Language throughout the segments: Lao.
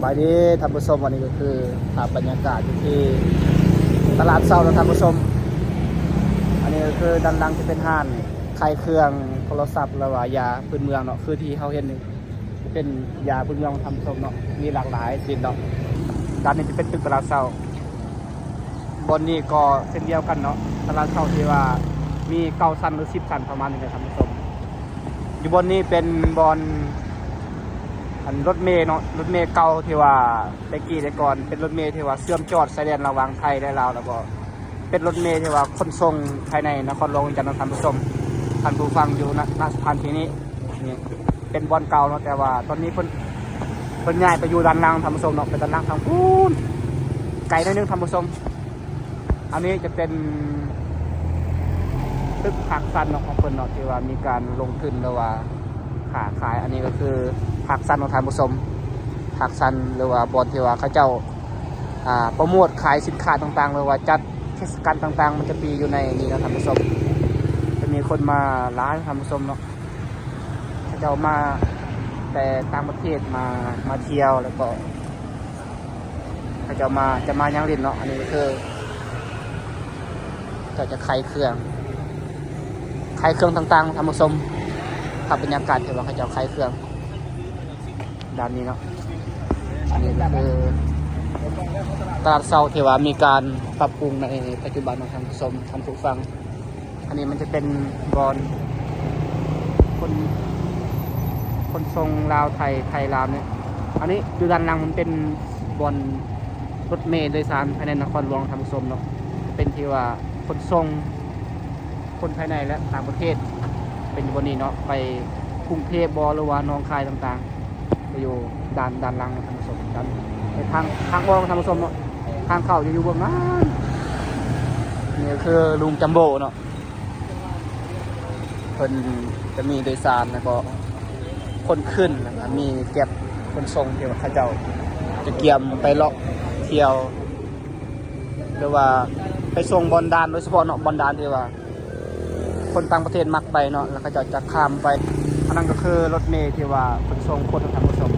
ສະບາຍດີທ່ານຜູ້ຊົມ, ອັນນີ້ກໍຄືພາບບັນຍາກາດຢູ່ທີ່ຕະຫຼາດເຊົ້າເນາະທ່ານຜູ້ຊົມ. ອັນນີ້ກໍຄືດ້ານຫຼັງຈະເປັນຮ້ານຂາຍເຄື່ອງໂທລະສັບ ຫຼືວ່າຢາພື້ນເມືອງເນາະ, ຄືທີ່ເຮົາເຫັນນີ້ເປັນຢາພື້ນເມືອງທ່ານຜູ້ຊົມເນາະ, ມີຫຼາກຫຼາຍຊະນິດເນາະ. ດ້ານນີ້ຈະເປັນຕຶກຕະຫຼາດເຊົ້າ. ບ່ອນນີ້ກໍເຊັ່ນດຽວກັນເນາະ, ຕະຫຼາດເຊົ້າທີ່ວ່າມີເກົ້າຊັ້ນ ຫຼື ສິບຊັ້ນ ປະມານນີ້ແຫຼະທ່ານຜູ້ຊົມ. ຢູ່ບ່ອນນີ້ເປັນບ່ອນ ອັນ ລົດເມເນາະ, ລົດເມເກົ່າທີ່ວ່າແຕ່ກີ້ແຕ່ກ່ອນ ເປັນລົດເມທີ່ວ່າເຊື່ອມຈອດຊາຍແດນລະຫວ່າງໄທ ແລະ ລາວ, ແລ້ວກໍເປັນລົດເມທີ່ວ່າຂົນສົ່ງພາຍໃນນະຄອນຫຼວງວຽງຈັນເນາະທ່ານຜູ້ຊົມ, ທ່ານຜູ້ຟັງຢູ່ນະ ນະສະຖານທີ່ນີ້. ນີ້ເປັນບ່ອນເກົ່າເນາະ, ແຕ່ວ່າຕອນນີ້ເພິ່ນ ເພິ່ນຍ້າຍໄປຢູ່ດ້ານຫຼັງທ່ານຜູ້ຊົມເນາະ, ໄປດ້ານຫຼັງທາງພຸ້ນ ໄກໜ້ອຍໜຶ່ງທ່ານຜູ້ຊົມ. ອັນນີ້ຈະເປັນຕຶກພາກຊັ້ນເນາະ ຂອງເພິ່ນເນາະ ທີ່ວ່າມີການລົງທຶນ ຫຼືວ່າຄ້າຂາຍ. ອັນນີ້ກໍຄືພາກຊັ້ນເນາະທ່ານຜູ້ຊົມ, ພາກຊັ້ນ ຫຼືວ່າບ່ອນທີ່ວ່າເຂົາເຈົ້າ ອ່າ ໂປຣໂມດຂາຍສິນຄ້າຕ່າງໆ ຫຼືວ່າຈັດເທດສະການຕ່າງໆ ມັນຈະມີຢູ່ໃນນີ້ເນາະທ່ານຜູ້ຊົມ. ຈະມີຄົນມາຫຼາຍທ່ານຜູ້ຊົມເນາະ, ເຂົາເຈົ້າມາແຕ່ຕ່າງປະເທດ ມາ ມາທ່ຽວ ແລ້ວກໍ ເຂົາເຈົ້າມາ ຈະມາຍ່າງຫຼິ້ນເນາະ. ອັນນີ້ກໍຄືເຂົາເຈົ້າຈະຂາຍເຄື່ອງ ຂາຍເຄື່ອງຕ່າງໆ ທ່ານຜູ້ຊົມ, ພາບບັນຍາກາດທີ່ວ່າເຂົາເຈົ້າຂາຍເຄື່ອງດ້ານນີ້ເນາະ. ອັນນີ້ກໍຄືຕະຫຼາດເຊົ້າທີ່ວ່າມີການປັບປຸງໃນປັດຈຸບັນເນາະ ທ່ານຜູ້ຊົມ ທ່ານຜູ້ຟັງ. ອັນນີ້ມັນຈະເປັນບ່ອນຂົນ ຂົນສົ່ງລາວໄທ ໄທລາວນີ້. ອັນນີ້ຢູ່ດ້ານຫຼັງມັນເປັນບ່ອນລົດເມໂດຍສານພາຍໃນນະຄອນຫຼວງທ່ານຜູ້ຊົມເນາະ, ເປັນທີ່ວ່າຂົນສົ່ງຄົນພາຍໃນ ແລະ ຕ່າງປະເທດ ເປັນຢູ່ບ່ອນນີ້ເນາະ, ໄປກຸງເທບບໍ ຫຼືວ່າໜອງຄາຍຕ່າງໆ ກໍຢູ່ດ້ານ ດ້ານຫຼັງທ່ານຜູ້ຊົມ, ດ້ານ ທາງ ທາງອອກທ່ານຜູ້ຊົມເນາະ, ທາງເຂົ້າຈະຢູ່ເບື້ອງໜ້າ. ນີ້ກໍຄືລຸງຈຳໂບ້ເນາະ, ເພິ່ນຈະມີໂດຍສານ ແລ້ວກໍຂົນຂຶ້ນ ແລ້ວກໍມີແກັບຂົນສົ່ງທີ່ວ່າເຂົາເຈົ້າຈະກຽມໄປເລາະທ່ຽວ ຫຼືວ່າໄປສົ່ງບ່ອນດ່ານໂດຍສະເພາະເນາະ, ບ່ອນດ່ານທີ່ວ່າ ຄົນຕ່າງປະເທດມັກໄປເນາະ ແລ້ວເຂົາເຈົ້າຈະຂ້າມໄປ. ອັນນັ້ນກໍຄືລົດເມທີ່ວ່າຂົນສົ່ງຄົນນະທ່ານຜູ້ຊົມ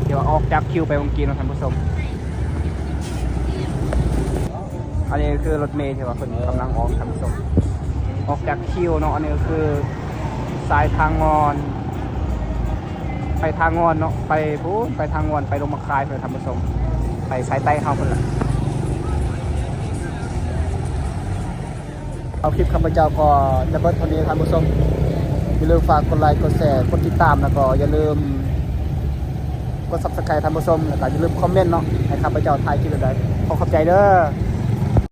ທີ່ວ່າອອກຈາກຄິວໄປວັງກີນເນາະທ່ານຜູ້ຊົມ. ອັນນີ້ກໍຄືລົດເມທີ່ວ່າເພິ່ນກຳລັງອອກທ່ານຜູ້ຊົມ ອອກຈາກຄິວເນາະ. ອັນນີ້ກໍຄືສາຍທາງງອນ ໄປທາງງອນເນາະ, ໄປພຸ້ນ ໄປທາງງອນ ໄປລົງມະຄາຍພຸ້ນທ່ານຜູ້ຊົມ, ໄປສາຍໃຕ້ເຮົາພຸ້ນລະ. ເອົາ ຄລິບຂ້າພະເຈົ້າກໍຈະເບິດເທົ່ານີ້ທ່ານຜູ້ຊົມ, ຢ່າລືມຝາກກົດໄລ ກົດແຊ ກົດຕິດຕາມ ແລ້ວກໍຢ່າລືມກົດ Subscribe ທ່ານຜູ້ຊົມ, ແລ້ວກໍຢ່າລືມຄອມເມັນເນາະ ໃຫ້ຂ້າພະເຈົ້າຖ່າຍຄລິບແບບໃດ. ຂໍຂອບໃຈເດີ້.